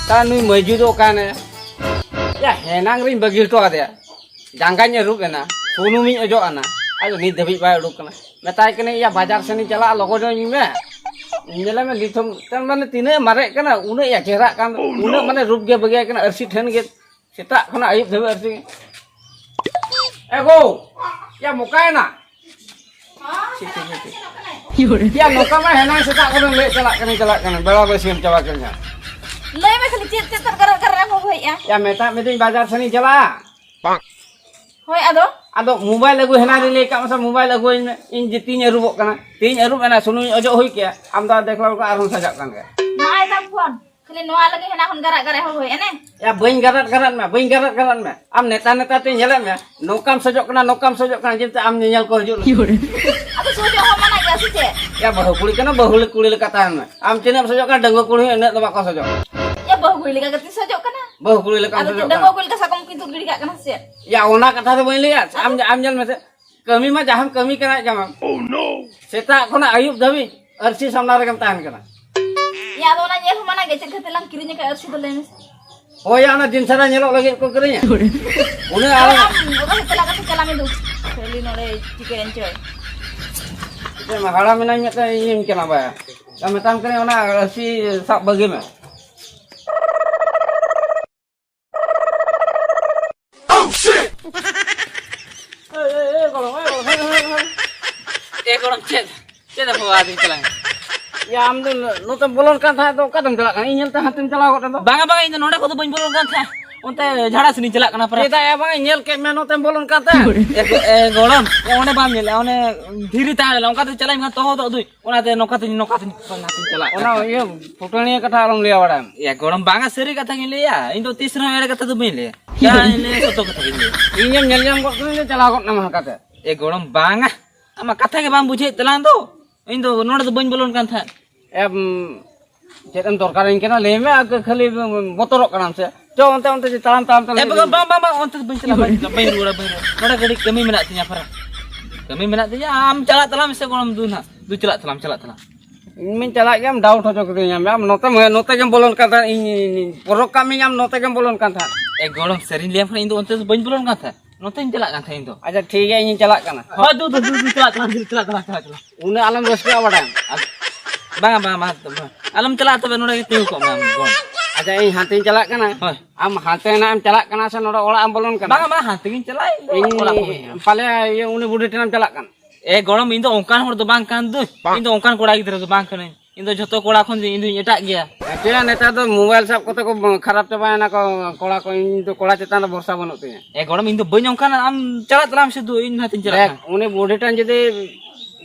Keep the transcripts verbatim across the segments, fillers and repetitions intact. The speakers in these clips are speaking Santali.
ᱛᱟ ᱱᱩᱭ ᱢᱟᱹᱭᱡᱩ ᱫᱚ ᱚᱠᱟᱭᱮᱱᱟᱭ? ᱭᱟ, ᱦᱮᱱᱟᱝ ᱨᱤᱧ ᱵᱟᱹᱜᱤ ᱦᱚᱴᱚ ᱟᱫᱮᱭᱟ᱾ ᱡᱟᱸᱜᱟᱧ ᱟᱹᱨᱩᱵ ᱮᱱᱟ, ᱥᱩᱱᱩᱢᱤᱧ ᱚᱡᱚᱜ ᱟᱱᱟ, ᱟᱫᱚ ᱱᱤᱛ ᱫᱷᱟᱹᱵᱤᱡ ᱵᱟᱭ ᱩᱰᱩᱠ ᱠᱟᱱᱟ᱾ ᱢᱮᱛᱟᱭ ᱠᱟᱹᱱᱟᱹᱧ, "ᱭᱟ, ᱵᱟᱡᱟᱨ ᱥᱮᱱᱤᱧ ᱪᱟᱞᱟᱜᱼᱟ, ᱞᱚᱜᱚᱱ ᱧᱚᱜ ᱤᱧ ᱢᱮ, ᱧᱮᱞᱮ ᱢᱮ ᱱᱤᱛ ᱦᱚᱸ ᱢᱟᱱᱮ ᱛᱤᱱᱟᱹᱜ ᱮ ᱢᱟᱨᱮᱜ ᱠᱟᱱᱟ, ᱩᱱᱟᱹᱜ ᱭᱟ ᱪᱮᱦᱨᱟᱜ ᱠᱟᱱ, ᱩᱱᱟᱹᱜ ᱢᱟᱱᱮ ᱨᱩᱯ ᱜᱮ ᱵᱟᱹᱜᱤᱭᱟᱭ ᱠᱟᱱᱟ, ᱟᱹᱨᱥᱤ ᱴᱷᱮᱱ ᱜᱮ ᱥᱮᱛᱟᱜ ᱠᱷᱚᱱᱟᱜ ᱟᱹᱭᱩᱵ ᱫᱷᱟᱹᱵᱤᱡ ᱟᱹᱨᱥᱤ᱾" ᱮ ᱜᱳ, ᱭᱟ, ᱢᱚᱠᱟᱭᱮᱱᱟ? ᱪᱮᱫ, ᱪᱮᱫ, ᱪᱮᱫ, ᱪᱮᱫ? ᱭᱟ, ᱱᱚᱝᱠᱟ ᱢᱟ ᱦᱮᱱᱟᱝ ᱥᱮᱛᱟᱜ ᱠᱷᱚᱱᱮᱢ ᱞᱟᱹᱭ ᱪᱟᱞᱟᱜ ᱠᱟᱹᱱᱟᱹᱧ, ᱪᱟᱞᱟᱜ ᱠᱟᱹᱱᱟᱹᱧ, ᱵᱮᱲᱟ ᱵᱟᱹᱥᱭᱟᱹᱢ ᱪᱟᱵᱟ ᱠᱟᱹᱧᱟ᱾ ᱞᱟᱹᱭ ᱢᱮ ᱠᱷᱟᱹᱞᱤ, ᱪᱮᱫ, ᱪᱮᱫ ᱫᱚᱨᱠᱟᱨ, ᱫᱚᱨᱠᱟᱨ ᱮᱢ ᱦᱚᱦᱚᱭᱮᱫᱼᱟ? ᱭᱟ, ᱢᱮᱛᱟᱜ ᱢᱮᱫᱩᱧ ᱵᱟᱡᱟᱨ ᱥᱮᱱᱤᱧ ᱪᱟᱞᱟᱜᱼᱟ᱾ ᱦᱳᱭ, ᱟᱫᱚ? ᱟᱫᱚ ᱢᱳᱵᱟᱭᱤᱞ ᱟᱹᱜᱩ ᱦᱮᱱᱟᱝ ᱨᱤᱧ ᱞᱟᱹᱭ ᱠᱟᱜ ᱢᱮ ᱥᱮ, ᱢᱳᱵᱟᱭᱤᱞ ᱟᱹᱜᱩᱣᱟᱹᱧ ᱢᱮ, ᱤᱧ ᱡᱮ ᱛᱤᱧ ᱟᱹᱨᱩᱵᱚᱜ ᱠᱟᱱᱟ, ᱛᱤᱧ ᱟᱹᱨᱩᱵ ᱮᱱᱟ, ᱥᱩᱱᱩᱢᱤᱧ ᱚᱡᱚᱜ ᱦᱩᱭ ᱠᱮᱜᱼᱟ, ᱟᱢ ᱫᱚ ᱫᱮᱠᱷᱞᱟ ᱞᱮᱠᱟ ᱟᱨᱦᱚᱸ ᱥᱟᱡᱟᱜ ᱠᱟᱱ ᱜᱮᱭᱟ᱾ ᱱᱚᱜᱼᱚᱭ ᱛᱟᱢ ᱯᱷᱳᱱ᱾ ᱠᱷᱟᱹᱞᱤ ᱱᱚᱣᱟ ᱞᱟᱹᱜᱤᱫ ᱦᱮᱱᱟᱜ ᱠᱷᱚᱱ ᱜᱟᱨᱟᱜ ᱜᱟᱨᱟᱜ ᱦᱚᱦᱚᱭᱮᱫᱼᱟ ᱱᱮ? ᱭᱟ, ᱵᱟᱹᱧ ᱜᱟᱨᱟᱜ ᱜᱟᱨᱟᱜ ᱢᱮ, ᱵᱟᱹᱧ ᱜᱟᱨᱟᱜ ᱜᱟᱨᱟᱜ ᱢᱮ᱾ ᱟᱢ ᱱᱮᱛᱟ ᱱᱮᱛᱟ ᱛᱮ ᱧᱮᱞᱮᱫ ᱢᱮ, ᱱᱚᱝᱠᱟᱢ ᱥᱚᱡᱚᱜ ᱠᱟᱱᱟ, ᱱᱚᱝᱠᱟᱢ ᱥᱚᱡᱚᱜ ᱠᱟᱱᱟ, ᱡᱮᱢᱛᱮ ᱟᱢ ᱧᱮᱧᱮᱞ ᱠᱚ ᱦᱤᱡᱩᱜ ᱞᱟᱹᱜᱤᱫ᱾ ᱟᱫᱚ ᱥᱚᱡᱚᱜ ᱦᱚᱸ ᱢᱟᱱᱟ ᱜᱮᱭᱟ ᱥᱮ ᱪᱮᱫ? ᱭᱟ, ᱵᱟᱹᱦᱩ ᱠᱩᱲᱤ ᱠᱟᱱᱟ, ᱵᱟᱹᱦᱩ ᱠᱩᱲᱤ ᱞᱮᱠᱟ ᱛᱟᱦᱮᱱ ᱢᱮ᱾ ᱟᱢ ᱛᱤᱱᱟᱹᱜ ᱮᱢ ᱥᱚᱡᱚᱜ ᱠᱟᱱᱟ, ᱰᱟᱺᱜᱩᱣᱟᱹ ᱠᱩᱲᱤ ᱦᱚᱸ ᱤᱱᱟᱹᱜ ᱫᱚ ᱵᱟᱠᱚ ᱥᱚᱡᱚᱜᱼᱟ᱾ ᱭᱟ, ᱵᱟᱹᱦᱩ ᱠᱩᱲᱤ ᱞᱮᱠᱟ ᱜᱮᱛᱚᱧ ᱥᱚᱡᱚᱜ ᱠᱟᱱᱟ᱾ ᱵᱟᱹᱦᱩ ᱠᱩᱲᱤ ᱞᱮᱠᱟᱢ ᱟᱫᱚ ᱪᱮᱫ ᱥᱚᱡᱚᱜ ᱰᱟᱺᱜᱩᱣᱟᱹ ᱠᱟᱱᱟ᱾ ᱠᱩᱲᱤ ᱞᱮᱠᱟ ᱥᱟᱠᱚᱢ ᱠᱤᱱ ᱛᱩᱫ ᱜᱤᱰᱤ ᱠᱟᱜ ᱠᱟᱱᱟ ᱥᱮ ᱪᱮᱫ? ᱭᱟ, ᱚᱱᱟ ᱠᱟᱛᱷᱟ ᱫᱚ ᱵᱟᱹᱧ ᱞᱟᱹᱭᱟ᱾ ᱟᱢ, ᱟᱢ ᱧᱮᱞ ᱢᱮᱥᱮ, ᱠᱟᱹᱢᱤ ᱢᱟ ᱡᱟᱦᱟᱸᱢ ᱠᱟᱹᱢᱤ ᱠᱟᱱᱟ ᱡᱟᱢᱟ᱾ ᱥᱮᱛᱟᱜ ᱠᱷᱚᱱᱟᱜ ᱟᱹᱭᱩᱵ ᱫᱷᱟᱹᱵᱤᱡ ᱟᱹᱨᱥᱤ ᱥᱟᱢᱱᱟ ᱨᱮᱜᱮᱢ ᱛᱟᱦᱮᱱ ᱠᱟᱱᱟ᱾ ᱭᱟ, ᱟᱫᱚ ᱚᱱᱟ ᱧᱮᱞ ᱦᱚᱸ ᱢᱟᱱᱟ ᱜᱮ, ᱪᱮᱫ ᱠᱷᱟᱹᱛᱤᱨ ᱞᱟᱝ ᱠᱤᱨᱤᱧ ᱟᱠᱟᱫ ᱟᱹᱨᱥᱤ ᱫᱚ ᱞᱟᱹᱭ ᱢᱮᱥᱮ? ᱦᱳᱭ, ᱚᱱᱟ ᱫᱤᱱ ᱥᱟᱨᱟ ᱧᱮᱞᱚᱜ ᱞᱟᱹᱜᱤᱫ ᱠᱚ ᱠᱤᱨᱤᱧᱟ᱾ ᱩᱱᱟᱹᱜ ᱟᱫᱚ ᱟᱞᱚᱢ ᱟᱢ ᱚᱠᱟ ᱥᱮᱫ ᱪᱟᱞᱟᱜ ᱠᱟᱛᱮ ᱪᱟᱞᱟᱜ ᱢᱮ ᱫᱩ᱾ ᱠᱷᱟᱹᱞᱤ ᱱᱚᱰᱮ ᱪᱤᱠᱟᱹᱭᱮᱱ ᱪᱚᱭ᱾ ᱪᱮᱫ ᱮᱢ ᱦᱟᱲᱟᱢ ᱮᱱᱟᱧ ᱢᱤᱫᱴᱟᱝ ᱤᱭᱟᱹᱧ ᱠᱟᱱᱟ ᱵᱟᱭᱟ᱾ ᱢᱮᱛᱟᱢ ᱠᱟᱹᱱᱟᱹᱧ ᱚᱱᱟ ᱟᱹᱨᱥᱤ ᱥᱟᱵ ᱵᱟᱹᱜᱤ ᱢᱮ᱾ ᱮ ᱜᱚᱲᱚᱢ, ᱪᱮᱫ? ᱪᱮᱫ ᱮᱢ ᱦᱚᱦᱚ ᱟᱹᱫᱤᱧ ᱛᱟᱞᱟᱝ? ᱭᱟ, ᱟᱢ ᱫᱚ ᱱᱚᱛᱮᱢ ᱵᱚᱞᱚᱱ ᱠᱟᱱ ᱛᱟᱦᱮᱸᱫ ᱫᱚ ᱚᱠᱟᱛᱮᱢ ᱪᱟᱞᱟᱜ ᱠᱟᱱᱟ? ᱤᱧ ᱧᱮᱞ ᱛᱮ ᱦᱟᱱᱛᱮᱢ ᱪᱟᱞᱟᱣ ᱜᱚᱫ ᱮᱱ ᱫᱚ᱾ ᱵᱟᱝᱟ, ᱵᱟᱝᱟ, ᱤᱧ ᱫᱚ ᱱᱚᱰᱮ ᱠᱷᱚᱱ ᱫᱚ ᱵᱟᱹᱧ ᱵᱚᱞᱚᱱ ᱠᱟᱱ ᱛᱟᱦᱮᱸᱫ᱾ ᱚᱱᱛᱮ ᱡᱷᱟᱲᱟ ᱥᱮᱱᱤᱧ ᱪᱟᱞᱟᱜ ᱠᱟᱱᱟ ᱯᱟᱨᱟ᱾ ᱪᱮᱫᱟᱜ ᱭᱟ, ᱵᱟᱝᱟ, ᱧᱮᱞ ᱠᱮᱫ ᱢᱮ ᱱᱚᱛᱮᱢ ᱵᱚᱞᱚᱱ ᱠᱟᱱ ᱛᱟᱦᱮᱸᱫ᱾ ᱮ ᱜᱚ-, ᱮ ᱜᱚᱲᱚᱢ, ᱮ ᱚᱸᱰᱮ ᱵᱟᱢ ᱧᱮᱞᱟ, ᱚᱱᱮ ᱫᱷᱤᱨᱤ ᱛᱟᱦᱮᱸ ᱞᱮᱱᱟ, ᱚᱱᱠᱟᱛᱮ ᱪᱟᱞᱟᱜ ᱤᱧ ᱛᱚᱦᱚᱫᱚᱜ ᱫᱩᱧ᱾ ᱚᱱᱟᱛᱮ ᱱᱚᱝᱠᱟ ᱛᱮᱧ, ᱱᱚᱝᱠᱟ ᱛᱮᱧ, ᱱᱚᱝᱠᱟ ᱛᱮᱧ ᱪᱟᱞᱟᱜ ᱚᱱᱟ ᱠᱟᱱᱟ᱾ ᱤᱭᱟᱹ ᱯᱷᱩᱴᱟᱹᱱᱤᱭᱟᱹ ᱠᱟᱛᱷᱟ ᱟᱞᱚᱢ ᱞᱟᱹᱭᱟ ᱵᱟᱲᱟᱭᱟᱢ᱾ ᱮ ᱜᱚᱲᱚᱢ, ᱵᱟᱝᱟ, ᱥᱟᱹᱨᱤ ᱠᱟᱛᱷᱟ ᱜᱤᱧ ᱞᱟᱹᱭᱟ᱾ ᱤᱧ ᱫᱚ ᱛᱤᱥ ᱨᱮᱦᱚᱸ ᱮᱲᱮ ᱠᱟᱛᱷᱟ ᱫᱚ ᱵᱟᱹᱧ ᱞᱟᱹᱭᱟ᱾ ᱡᱟᱦᱟᱸ ᱤᱧ ᱞᱟᱹᱭᱟ ᱥᱚᱛᱚ ᱠᱟᱛᱷᱟ ᱜᱤᱧ ᱞᱟᱹᱭᱟ᱾ ᱤᱧᱮᱢ ᱧᱮᱞ ᱧᱟᱢ ᱜᱚᱫ ᱠᱟᱹᱫᱤᱧ ᱫᱚ ᱪᱟᱞᱟᱣ ᱜᱚᱫ ᱱᱟᱢ ᱦᱟᱱᱠᱟᱛᱮ᱾ ᱮ ᱜᱚᱲᱚᱢ, ᱵᱟᱝᱟ, ᱟᱢᱟᱜ ᱠᱟᱛᱷᱟ ᱜᱮ ᱵᱟᱢ ᱵᱩᱡᱷᱟᱹᱣᱮᱫ ᱛᱟᱞᱟᱝ ᱫᱚ᱾ ᱤᱧ ᱫᱚ ᱱᱚᱰᱮ ᱫᱚ ᱵᱟᱹᱧ ᱵᱚᱞᱚᱱ ᱠᱟᱱ ᱛᱟᱦᱮᱸᱫ᱾ ᱮᱢ, ᱪᱮᱫ ᱮᱢ ᱫᱚᱨᱠᱟᱨᱟᱹᱧ ᱠᱟᱱᱟ ᱞᱟᱹᱭ ᱢᱮ, ᱟᱨ ᱠᱷᱟᱹᱞᱤ ᱵᱚᱛᱚᱨᱚᱜ ᱠᱟᱱᱟᱢ ᱥᱮ? ᱪᱚ ᱚᱱᱛᱮ, ᱚᱱᱛᱮ ᱛᱟᱲᱟᱢ ᱛᱟᱲᱟᱢ ᱛᱮ ᱮ ᱞᱟᱹᱭ ᱵᱟᱵᱟ, ᱢᱮ᱾ ᱵᱟᱝ, ᱵᱟᱝ, ᱵᱟᱝ, ᱚᱱᱛᱮ ᱫᱚ ᱵᱟᱹᱧ ᱪᱟᱞᱟᱜᱼᱟ, ᱵᱟᱹᱧ ᱪᱟᱞᱟᱜᱼᱟ, ᱵᱟᱹᱧ ᱨᱩᱣᱟᱹᱲᱟ, ᱵᱟᱹᱧ ᱨᱩᱣᱟᱹᱲᱟ᱾ ᱱᱚᱰᱮ ᱠᱟᱹᱴᱤᱡ ᱠᱟᱹᱢᱤ ᱢᱮᱱᱟᱜ ᱛᱤᱧᱟ ᱯᱟᱨᱟ᱾ ᱠᱟᱹᱢᱤ ᱢᱮᱱᱟᱜ ᱛᱤᱧᱟ, ᱟᱢ ᱪᱟᱞᱟᱜ ᱛᱟᱞᱟᱝ ᱢᱮᱥᱮ ᱜᱚᱲᱚᱢ, ᱫᱩ ᱱᱟᱦᱟᱜ, ᱫᱩ ᱪᱟᱞᱟᱜ ᱛᱟᱞᱟᱝ, ᱪᱟᱞᱟᱜ ᱛᱟᱞᱟᱝ᱾ ᱤᱧ ᱢᱟᱧ ᱪᱟᱞᱟᱜ ᱜᱮᱭᱟᱢ, ᱰᱟᱣᱩᱴ ᱦᱚᱪᱚ ᱠᱤᱫᱤᱧᱟᱢ᱾ ᱟᱢ ᱱᱚᱛᱮ ᱢᱟ, ᱱᱚᱛᱮ ᱜᱮᱢ ᱵᱚᱞᱚᱱ ᱠᱟᱱ ᱛᱟᱦᱮᱸᱫ, ᱤᱧ, ᱤᱧ, ᱤᱧ ᱯᱚᱨᱚᱠ ᱠᱟᱜ ᱢᱤᱭᱟᱹᱧ, ᱟᱢ ᱱᱚᱛᱮ ᱜᱮᱢ ᱵᱚᱞᱚᱱ ᱠᱟᱱ ᱛᱟᱦᱮᱸᱫ᱾ ᱮ ᱜᱚᱲᱚᱢ, ᱥᱟᱹᱨᱤᱧ ᱞᱟᱹᱭᱟᱢ ᱠᱷᱟᱱ ᱤᱧ ᱫᱚ ᱚᱱᱛᱮ ᱫᱚ ᱵᱟᱹᱧ ᱵᱚᱞᱚᱱ ᱠᱟᱱ ᱛᱟᱦᱮᱸᱫ, ᱱᱚᱛᱮᱧ ᱪᱟᱞᱟᱜ ᱠᱟᱱ ᱛᱟᱦᱮᱸᱫ ᱤᱧ ᱫᱚ᱾ ᱟᱪᱪᱷᱟ, ᱴᱷᱤᱠ ᱜᱮᱭᱟ, ᱤᱧᱤᱧ ᱪᱟᱞᱟᱜ ᱠᱟᱱᱟ᱾ ᱦᱳᱭ, ᱫᱩ, ᱫᱩ, ᱫᱩ, ᱫᱩ, ᱪᱟᱞᱟᱜ, ᱪᱟᱞᱟᱜ, ᱪᱟᱞᱟᱜ, ᱪᱟᱞᱟᱜ, ᱪᱟᱞᱟᱜ, ᱪᱟᱞᱟᱜ᱾ ᱩᱱᱟᱹᱜ ᱟᱞᱚᱢ ᱨᱟᱹᱥᱠᱟᱹᱜᱼᱟ, ᱵᱟᱰᱟᱭᱟᱢ᱾ ᱟᱨ ᱵᱟᱝᱟ, ᱵᱟᱝᱟ, ᱵᱟᱝᱟ, ᱵᱟᱝᱟ᱾ ᱟᱞᱚᱢ ᱪᱟᱞᱟᱜᱼᱟ, ᱛᱚᱵᱮ ᱱᱚᱰᱮ ᱜᱮ ᱛᱤᱸᱜᱩ ᱠᱚᱜ ᱢᱮ ᱟᱢ ᱫᱚ᱾ ᱟᱪᱪᱷᱟ, ᱤᱧ ᱦᱟᱱᱛᱮᱧ ᱪᱟᱞᱟᱜ ᱠᱟᱱᱟ᱾ ᱦᱳᱭ᱾ ᱟᱢ ᱦᱟᱱᱛᱮ ᱱᱟᱜ ᱮᱢ ᱪᱟᱞᱟᱜ ᱠᱟᱱᱟ ᱥᱮ ᱱᱚᱰᱮ ᱚᱲᱟᱜ ᱮᱢ ᱵᱚᱞᱚᱱ ᱠᱟᱱᱟ? ᱵᱟᱝᱟ, ᱵᱟᱝᱟ, ᱦᱟᱱᱛᱮ ᱜᱤᱧ ᱪᱟᱞᱟᱜᱼᱟ, ᱤᱧ ᱫᱚ ᱤᱧ ᱚᱲᱟᱜ ᱠᱚ ᱵᱟᱹᱧ ᱧᱟᱢᱟ᱾ ᱯᱟᱞᱮ ᱤᱭᱟᱹ ᱩᱱᱤ ᱵᱩᱰᱷᱤ ᱴᱷᱮᱱᱮᱢ ᱪᱟᱞᱟᱜ ᱠᱟᱱᱟ? ᱮ ᱜᱚᱲᱚᱢ, ᱤᱧ ᱫᱚ ᱚᱱᱠᱟᱱ ᱦᱚᱲ ᱫᱚ ᱵᱟᱝ ᱠᱟᱱ ᱫᱩᱧ᱾ ᱤᱧ ᱫᱚ ᱚᱱᱠᱟᱱ ᱠᱚᱲᱟ ᱜᱤᱫᱽᱨᱟᱹ ᱫᱚ ᱵᱟᱝ ᱠᱟᱹᱱᱟᱹᱧ᱾ ᱤᱧ ᱫᱚ ᱡᱷᱚᱛᱚ ᱠᱚᱲᱟ ᱠᱷᱚᱱ ᱫᱚ ᱤᱧ ᱫᱚᱧ ᱮᱴᱟᱜ ᱜᱮᱭᱟ᱾ ᱪᱮᱫ ᱱᱮᱛᱟᱨ ᱫᱚ ᱢᱳᱵᱟᱭᱤᱞ ᱥᱟᱵ ᱠᱚᱛᱮ ᱠᱚ ᱠᱷᱟᱨᱟᱯ ᱪᱟᱵᱟᱭᱮᱱᱟ ᱠᱚ ᱠᱚᱲᱟ ᱠᱚ, ᱤᱧ ᱫᱚ ᱠᱚᱲᱟ ᱪᱮᱛᱟᱱ ᱨᱮ ᱵᱷᱚᱨᱥᱟ ᱵᱟᱹᱱᱩᱜ ᱛᱤᱧᱟᱹ᱾ ᱮ ᱜᱚᱲᱚᱢ, ᱤᱧ ᱫᱚ ᱵᱟᱹᱧ ᱚᱱᱠᱟᱱᱟ, ᱟᱢ ᱪᱟᱞᱟᱜ ᱛᱟᱞᱟᱝ ᱥᱩᱫᱷᱩ, ᱤᱧ ᱱᱟᱛᱮᱧ ᱪᱟᱞᱟᱜ ᱫᱮᱠ, ᱠᱟᱱᱟ᱾ ᱩᱱᱤ ᱵᱩᱰᱷᱤ ᱴᱷᱮᱱ ᱡᱩᱫᱤ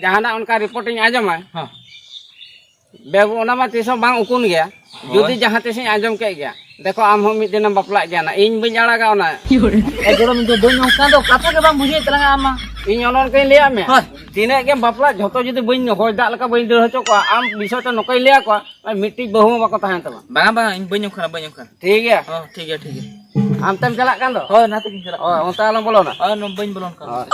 ᱡᱟᱦᱟᱱᱟᱜ ᱚᱱᱠᱟ ᱨᱤᱯᱳᱨᱴ ᱤᱧ ᱟᱸᱡᱚᱢᱟ, ᱦᱮᱸ᱾ ᱵᱮᱵ-, ᱚᱱᱟ ᱢᱟ ᱛᱤᱥ ᱦᱚᱸ ᱵᱟᱝ ᱩᱠᱩᱱ ᱜᱮᱭᱟ᱾ ᱦᱳᱭ᱾ ᱡᱩᱫᱤ ᱡᱟᱦᱟᱸ ᱛᱤᱥ ᱤᱧ ᱟᱸᱡᱚᱢ ᱠᱮᱫ ᱜᱮᱭᱟ, ᱫᱮᱠᱷᱚ, ᱟᱢ ᱦᱚᱸ ᱢᱤᱫ ᱫᱤᱱᱮᱢ ᱵᱟᱯᱞᱟᱜ ᱜᱮᱭᱟ ᱱᱟ, ᱤᱧ ᱵᱟᱹᱧ ᱟᱲᱟᱜᱟ ᱚᱱᱟ᱾ ᱮ ᱜᱚᱲᱚᱢ, ᱤᱧ ᱫᱚ ᱵᱟᱹᱧ ᱚᱱᱠᱟ ᱫᱚ, ᱠᱟᱛᱷᱟ ᱜᱮ ᱵᱟᱢ ᱵᱩᱡᱷᱟᱹᱣᱮᱫ ᱛᱟᱞᱟᱝᱟ ᱟᱢ ᱢᱟ᱾ ᱤᱧ ᱚᱱᱮ ᱚᱱᱠᱟᱧ ᱞᱟᱹᱭᱟᱫ ᱢᱮᱭᱟ᱾ ᱦᱳᱭ᱾ ᱛᱤᱱᱟᱹᱜ ᱜᱮᱢ ᱵᱟᱯᱞᱟᱜ, ᱡᱷᱚᱛᱚ ᱡᱩᱫᱤ ᱵᱟᱹᱧ, ᱦᱚᱭ ᱫᱟᱜ ᱞᱮᱠᱟ ᱵᱟᱹᱧ ᱫᱟᱹᱲ ᱦᱚᱪᱚ ᱠᱚᱣᱟ, ᱟᱢ ᱵᱤᱥᱚᱭ ᱛᱮ ᱱᱚᱝᱠᱟᱧ ᱞᱟᱹᱭ ᱟᱠᱚᱣᱟ, ᱟᱨ ᱢᱤᱫᱴᱤᱡ ᱵᱟᱹᱦᱩ ᱦᱚᱸ ᱵᱟᱠᱚ ᱛᱟᱦᱮᱱ ᱛᱟᱢᱟ᱾ ᱵᱟᱝᱟ, ᱵᱟᱝᱟ, ᱤᱧ ᱵᱟᱹᱧ ᱚᱱᱠᱟᱱᱟ, ᱵᱟᱹᱧ ᱚᱱᱠᱟᱱᱟ᱾ ᱴᱷᱤᱠ ᱜᱮᱭᱟ? ᱦᱚᱸ, ᱴᱷᱤᱠ ᱜᱮᱭᱟ, ᱴᱷᱤᱠ ᱜᱮᱭᱟ᱾ ᱟᱢ ᱛᱮᱢ ᱪᱟᱞᱟᱜ ᱠᱟᱱ ᱫᱚ? ᱦᱳᱭ, ᱚᱱᱟ ᱛᱮᱜᱤᱧ ᱪᱟᱞᱟᱜ ᱦᱳᱭ, ᱠᱟᱱᱟ᱾ ᱚᱱᱛᱮ ᱟᱞᱚᱢ ᱵᱚᱞᱚᱱᱟ᱾ ᱦᱳᱭ, ᱱᱚ-, ᱵᱟᱹᱧ ᱵᱚᱞᱚᱱ ᱠᱟᱱᱟ᱾ ᱦᱳᱭ᱾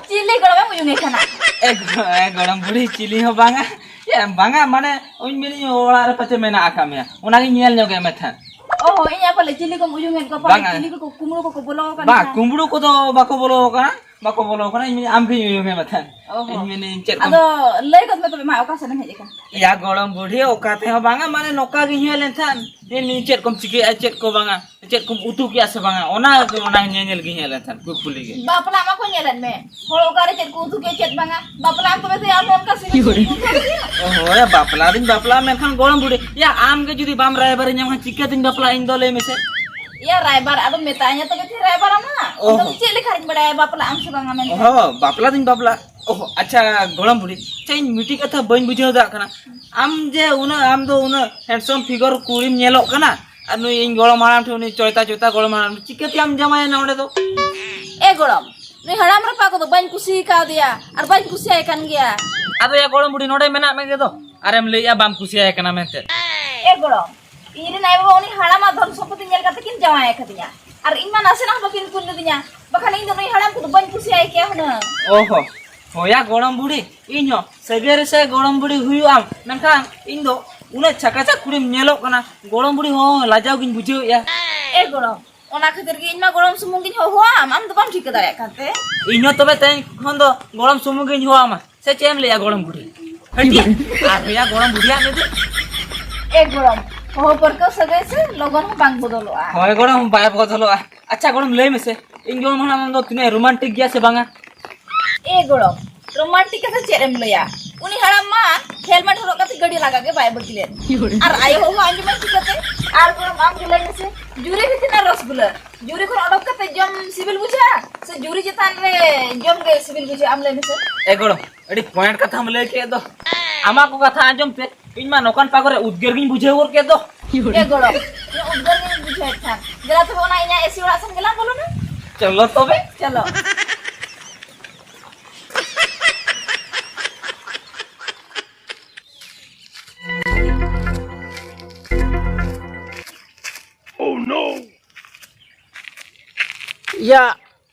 ᱪᱤᱞᱤ ᱜᱚᱲᱚᱢᱮᱢ ᱩᱭᱩᱝᱮ ᱠᱟᱱᱟ? ᱮ ᱜᱚ-, ᱮ ᱜᱚᱲᱚᱢ ᱵᱩᱲᱦᱤ, ᱪᱤᱞᱤ ᱦᱚᱸ ᱵᱟᱝᱟ᱾ ᱮ ᱵᱟᱝᱟ, ᱢᱟᱱᱮ, ᱤᱧ ᱢᱮᱱᱮᱫ ᱚᱲᱟᱜ ᱨᱮ ᱯᱟᱪᱮ ᱢᱮᱱᱟᱜ ᱟᱠᱟᱫ ᱢᱮᱭᱟ, ᱚᱱᱟᱜᱤᱧ ᱧᱮᱞ ᱧᱚᱜᱮᱫ ᱢᱮ ᱛᱟᱦᱮᱸᱫ᱾ ᱚ ᱦᱚᱸ, ᱤᱧ ᱟᱯᱮ ᱞᱮ ᱪᱤᱞᱤ ᱠᱚᱢ ᱩᱭᱩᱝᱮᱫ ᱠᱚᱣᱟ, ᱯᱟᱞᱮ ᱵᱟᱝᱟ᱾ ᱪᱤᱞᱤ ᱠᱚᱠᱚ ᱠᱩᱢᱵᱽᱲᱩ ᱠᱚᱠᱚ ᱵᱚᱞᱚ ᱟᱠᱟᱱᱟ ᱵᱟ, ᱛᱟᱦᱮᱸᱫ? ᱠᱩᱢᱵᱽᱲᱩ ᱠᱚᱫᱚ ᱵᱟᱠᱚ ᱵᱚᱞᱚ ᱟᱠᱟᱱᱟ, ᱵᱟᱠᱚ ᱵᱚᱞᱚ ᱟᱠᱟᱱᱟ, ᱤᱧ ᱢᱮᱱᱮᱫ ᱟᱢᱜᱤᱧ ᱩᱭᱩᱝᱮᱫ ᱢᱮ ᱛᱟᱦᱮᱸᱫ᱾ ᱚ ᱦᱚᱸ᱾ ᱤᱧ ᱢᱮᱱᱮᱫ ᱪᱮᱫ ᱠᱚᱢ ᱟᱫᱚ ᱞᱟᱹᱭ ᱜᱚᱫ ᱢᱮ ᱛᱚᱵᱮ, ᱢᱟ, ᱚᱠᱟ ᱥᱮᱫ ᱮᱢ ᱦᱮᱡ ᱟᱠᱟᱱᱟ? ᱭᱟ ᱜᱚᱲᱚᱢ ᱵᱩᱰᱷᱤ, ᱚᱠᱟ ᱛᱮᱦᱚᱸ ᱵᱟᱝᱟ, ᱢᱟᱱᱮ ᱱᱚᱝᱠᱟ ᱜᱤᱧ ᱦᱮᱡ ᱞᱮᱱ ᱛᱟᱦᱮᱸᱫ᱾ ᱢᱮᱱᱮᱫ ᱪᱮᱫ ᱠᱚᱢ ᱪᱤᱠᱟᱹᱭᱮᱫᱼᱟ, ᱪᱮᱫ ᱠᱚ ᱵᱟᱝᱟ, ᱪᱮᱫ ᱠᱚᱢ ᱩᱛᱩ ᱠᱮᱜᱼᱟ ᱥᱮ ᱵᱟᱝᱟ, ᱚᱱᱟ, ᱚᱱᱟ ᱧᱮᱧᱮᱞ ᱜᱤᱧ ᱦᱮᱡ ᱞᱮᱱ ᱛᱟᱦᱮᱸᱫ, ᱠᱩᱠᱞᱤ ᱜᱮ᱾ ᱵᱟᱯᱞᱟ ᱢᱟ ᱠᱚ ᱧᱮᱞᱮᱫ ᱢᱮ, ᱦᱚᱲ ᱚᱠᱟᱨᱮ ᱪᱮᱫ ᱠᱚ ᱩᱛᱩ ᱠᱮᱫ ᱪᱮᱫ ᱵᱟᱝᱟ, ᱵᱟᱯᱞᱟ ᱟᱢ ᱛᱚᱵᱮ ᱛᱮ ᱟᱨᱦᱚᱸ ᱚᱱᱠᱟ ᱥᱤᱵᱤᱞ ᱥᱤᱵᱤᱞ ᱠᱚ ᱩᱛᱩ ᱠᱮᱫ? ᱚ ᱦᱳᱭ, ᱵᱟᱯᱞᱟ ᱫᱩᱧ ᱵᱟᱯᱞᱟᱜᱼᱟ, ᱢᱮᱱᱠᱷᱟᱱ ᱜᱚᱲᱚᱢ ᱵᱩᱰᱷᱤ, ᱭᱟ, ᱟᱢ ᱜᱮ ᱡᱩᱫᱤ ᱵᱟᱢ ᱨᱟᱭᱵᱟᱨᱤᱧ ᱧᱟᱢ ᱠᱷᱟᱱ ᱪᱤᱠᱟᱹᱛᱤᱧ ᱵᱟᱯᱞᱟᱜᱼᱟ ᱤᱧ ᱫᱚ, ᱞᱟᱹᱭ ᱢᱮᱥᱮ? ᱭᱟ, ᱨᱟᱭᱵᱟᱨ ᱟᱫᱚ ᱢᱮᱛᱟᱧᱟ ᱛᱚᱵᱮ ᱛᱚ ᱨᱟᱭᱵᱟᱨ ᱟᱢᱟ᱾ ᱚ ᱟᱫᱚ ᱦᱚᱸ᱾ ᱪᱮᱫ ᱞᱮᱠᱟ ᱨᱤᱧ ᱵᱟᱲᱟᱭᱟ ᱵᱟᱯᱞᱟᱜ ᱟᱢ ᱥᱮ ᱵᱟᱝᱟ ᱢᱮᱱᱛᱮ? ᱚ ᱦᱚᱸ, ᱵᱟᱯᱞᱟ ᱫᱩᱧ ᱵᱟᱯᱞᱟᱜᱼᱟ᱾ ᱚ ᱦᱚᱸ, ᱟᱪᱪᱷᱟ ᱜᱚᱲᱚᱢ ᱵᱩᱰᱷᱤ, ᱟᱪᱪᱷᱟ, ᱤᱧ ᱢᱤᱫᱴᱤᱡ ᱠᱟᱛᱷᱟ ᱵᱟᱹᱧ ᱵᱩᱡᱷᱟᱹᱣ ᱫᱟᱲᱮᱭᱟᱜ ᱠᱟᱱᱟ᱾ ᱟᱢ ᱡᱮ ᱩᱱᱟᱹᱜ, ᱟᱢ ᱫᱚ ᱩᱱᱟᱹᱜ ᱦᱮᱱᱰᱥᱚᱢ ᱯᱷᱤᱜᱟᱨ ᱠᱩᱲᱤᱢ ᱧᱮᱞᱚᱜ ᱠᱟᱱᱟ, ᱟᱨ ᱱᱩᱭ ᱤᱧ ᱜᱚᱲᱚᱢ ᱦᱟᱲᱟᱢ ᱴᱷᱮᱱ, ᱩᱱᱤ ᱪᱚᱭᱛᱟ ᱪᱚᱭᱛᱟ ᱜᱚᱲᱚᱢ ᱦᱟᱲᱟᱢ ᱴᱷᱮᱱ ᱪᱤᱠᱟᱹᱛᱮᱭᱟᱢ ᱡᱟᱶᱟᱭᱮᱱᱟ ᱚᱸᱰᱮ ᱫᱚ? ᱮ ᱜᱚᱲᱚᱢ, ᱱᱩᱭ ᱦᱟᱲᱟᱢ ᱨᱟᱯᱟᱜ ᱠᱚᱫᱚ ᱵᱟᱹᱧ ᱠᱩᱥᱤ ᱠᱟᱣᱫᱮᱭᱟ ᱟᱨ ᱵᱟᱹᱧ ᱠᱩᱥᱤᱭᱟᱭ ᱠᱟᱱ ᱜᱮᱭᱟ᱾ ᱟᱫᱚ ᱭᱟ ᱜᱚᱲᱚᱢ ᱵᱩᱰᱷᱤ, ᱱᱚᱰᱮ ᱢᱮᱱᱟᱜ ᱢᱮᱜᱮ ᱫᱚ, ᱟᱨᱮᱢ ᱞᱟᱹᱭᱮᱜᱼᱟ ᱵᱟᱢ ᱠᱩᱥᱤᱭᱟᱭ ᱠᱟᱱᱟ ᱢᱮᱱᱛᱮ᱾ ᱮ ᱜᱚᱲᱚᱢ, ᱤᱧ ᱨᱮᱱ ᱟᱭᱳ ᱵᱟᱵᱟ ᱩᱱᱤ ᱦᱟᱲᱟᱢᱟᱜ ᱫᱷᱚᱱ ᱥᱚᱢᱯᱚᱛᱤ ᱧᱮᱞ ᱠᱟᱛᱮ ᱠᱤᱱ ᱡᱟᱶᱟᱭ ᱟᱠᱟᱫᱤᱧᱟ, ᱟᱨ ᱤᱧ ᱢᱟ ᱱᱟᱥᱮᱱᱟᱜ ᱦᱚᱸ ᱵᱟᱹᱠᱤᱱ ᱠᱩᱞ ᱞᱤᱫᱤᱧᱟ, ᱵᱟᱠᱷᱟᱱ ᱤᱧ ᱫᱚ ᱱᱩᱭ ᱦᱟᱲᱟᱢ ᱠᱚᱫᱚ ᱵᱟᱹᱧ ᱠᱩᱥᱤᱭᱟᱭ ᱠᱮᱭᱟ ᱦᱩᱱᱟᱹᱝ᱾ ᱚᱦᱚ, ᱦᱳᱭᱟ ᱜᱚᱲᱚᱢ ᱵᱩᱰᱷᱤ, ᱤᱧ ᱦᱚᱸ ᱥᱟᱹᱜᱟᱹᱭ ᱨᱮᱥᱮ ᱜᱚᱲᱚᱢ ᱵᱩᱰᱷᱤ ᱦᱩᱭᱩᱜ ᱟᱢ, ᱢᱮᱱᱠᱷᱟᱱ ᱤᱧ ᱫᱚ ᱩᱱᱟᱹᱜ ᱪᱷᱟᱠᱟ ᱪᱷᱟᱠ ᱠᱩᱲᱤᱢ ᱧᱮᱞᱚᱜ ᱠᱟᱱᱟ, ᱜᱚᱲᱚᱢ ᱵᱩᱰᱷᱤ ᱦᱚᱸ ᱞᱟᱡᱟᱣ ᱜᱤᱧ ᱵᱩᱡᱷᱟᱹᱣᱮᱫᱼᱟ᱾ ᱮ ᱜᱚᱲᱚᱢ, ᱚᱱᱟ ᱠᱷᱟᱹᱛᱤᱨ ᱜᱮ ᱤᱧ ᱢᱟ ᱜᱚᱲᱚᱢ ᱥᱩᱢᱩᱝ ᱜᱤᱧ ᱦᱚᱦᱚᱣᱟᱢ, ᱟᱢ ᱫᱚ ᱵᱟᱢ ᱴᱷᱤᱠᱟᱹ ᱫᱟᱲᱮᱭᱟᱜ ᱠᱟᱱ ᱛᱮ᱾ ᱤᱧ ᱦᱚᱸ ᱛᱚᱵᱮ ᱛᱮᱦᱮᱧ ᱠᱷᱚᱱ ᱫᱚ ᱜᱚᱲᱚᱢ ᱥᱩᱢᱩᱝ ᱜᱤᱧ ᱦᱚᱦᱚᱣᱟᱢᱟ, ᱥᱮ ᱪᱮᱫ ᱮᱢ ᱞᱟᱹᱭᱟ ᱜᱚᱲᱚᱢ ᱵᱩᱰᱷᱤ? ᱦᱟᱹᱴᱤᱭᱟ, ᱟᱨ ᱦᱩᱭᱟ ᱜᱚᱲᱚᱢ ᱵᱩᱰᱷᱤᱭᱟᱜ ᱢᱮ ᱫᱮ᱾ ᱮ ᱜᱚᱲᱚᱢ, ᱦᱚᱦᱚ ᱯᱟᱹᱨᱠᱟᱹᱣ ᱥᱟᱹᱜᱟᱹᱭ ᱥᱮ ᱞᱚᱜᱚᱱ ᱦᱚᱸ ᱵᱟᱝ ᱵᱚᱫᱚᱞᱚᱜᱼᱟ᱾ ᱦᱳᱭ ᱜᱚᱲᱚᱢ, ᱵᱟᱭ ᱵᱚᱫᱚᱞᱚᱜᱼᱟ᱾ ᱟᱪᱪᱷᱟ ᱜᱚᱲᱚᱢ, ᱞᱟᱹᱭ ᱢᱮᱥᱮ, ᱤᱧ ᱜᱚᱲᱚᱢ ᱦᱟᱲᱟᱢ ᱫᱚ ᱛᱤᱱᱟᱹᱜ ᱨᱳᱢᱟᱱᱴᱤᱠ ᱜᱮᱭᱟ ᱥᱮ ᱵᱟᱝᱟ? ᱮ ᱜᱚᱲᱚᱢ, ᱨᱳᱢᱟᱱᱴᱤᱠ ᱠᱟᱛᱷᱟ ᱪᱮᱫ ᱮᱢ ᱞᱟᱹᱭᱟ? ᱩᱱᱤ ᱦᱟᱲᱟᱢ ᱢᱟ ᱦᱮᱞᱢᱮᱴ ᱦᱚᱨᱚᱜ ᱠᱟᱛᱮ ᱜᱟᱹᱰᱤ ᱞᱟᱜᱟ ᱜᱮ ᱵᱟᱭ ᱵᱟᱹᱜᱤ ᱞᱮᱫ᱾ ᱟᱨ ᱟᱭᱳ ᱦᱚᱸ ᱟᱸᱡᱚᱢᱟᱭ ᱪᱤᱠᱟᱹᱛᱮ? ᱟᱨ ᱜᱚᱲᱚᱢ, ᱟᱢ ᱜᱮ ᱞᱟᱹᱭ ᱢᱮᱥᱮ, ᱡᱩᱨᱤ ᱵᱷᱤᱛᱤᱨ ᱨᱮᱱᱟᱜ ᱨᱚᱥᱜᱩᱞᱟᱹ ᱡᱩᱨᱤ ᱠᱷᱚᱱ ᱚᱰᱚᱠ ᱠᱟᱛᱮ ᱡᱚᱢ ᱥᱤᱵᱤᱞ ᱵᱩᱡᱷᱟᱹᱜᱼᱟ ᱥᱮ ᱡᱩᱨᱤ ᱪᱮᱛᱟᱱ ᱨᱮ ᱡᱚᱢ ᱜᱮ ᱥᱤᱵᱤᱞ ᱵᱩᱡᱷᱟᱹᱜᱼᱟ? ᱟᱢ ᱞᱟᱹᱭ ᱢᱮᱥᱮ᱾ ᱮ ᱜᱚᱲᱚᱢ, ᱟᱹᱰᱤ ᱯᱚᱭᱮᱱᱴ ᱠᱟᱛᱷᱟᱢ ᱞᱟᱹᱭ ᱠᱮᱫ ᱫᱚ᱾ ᱟᱢᱟᱜ ᱠᱚ ᱠᱟᱛᱷᱟ ᱟᱸᱡᱚᱢ ᱛᱮ ᱤᱧ ᱢᱟ ᱱᱚᱝᱠᱟᱱ ᱯᱟᱜᱚᱨ ᱨᱮ ᱩᱫᱽᱜᱟᱹᱨ ᱜᱤᱧ ᱵᱩᱡᱷᱟᱹᱣ ᱜᱚᱫ ᱠᱮᱫ ᱫᱚ᱾ ᱮ ᱜᱚᱲᱚᱢ, ᱤᱧ ᱩᱫᱽᱜᱟᱹᱨ ᱜᱤᱧ ᱵᱩᱡᱷᱟᱹᱣᱮᱫ ᱠᱷᱟᱱ, ᱫᱮᱞᱟ ᱛᱚᱵᱮ ᱚᱱᱟ ᱤᱧᱟᱹᱜ ᱮᱥᱤ ᱚᱲᱟᱜ ᱥᱮᱱ ᱜᱮᱞᱟᱝ ᱵᱚᱞᱚᱱᱟ᱾ ᱪᱚᱞᱚ ᱛᱚᱵᱮ᱾ ᱪᱚᱞᱚ᱾ ᱤᱭᱟ,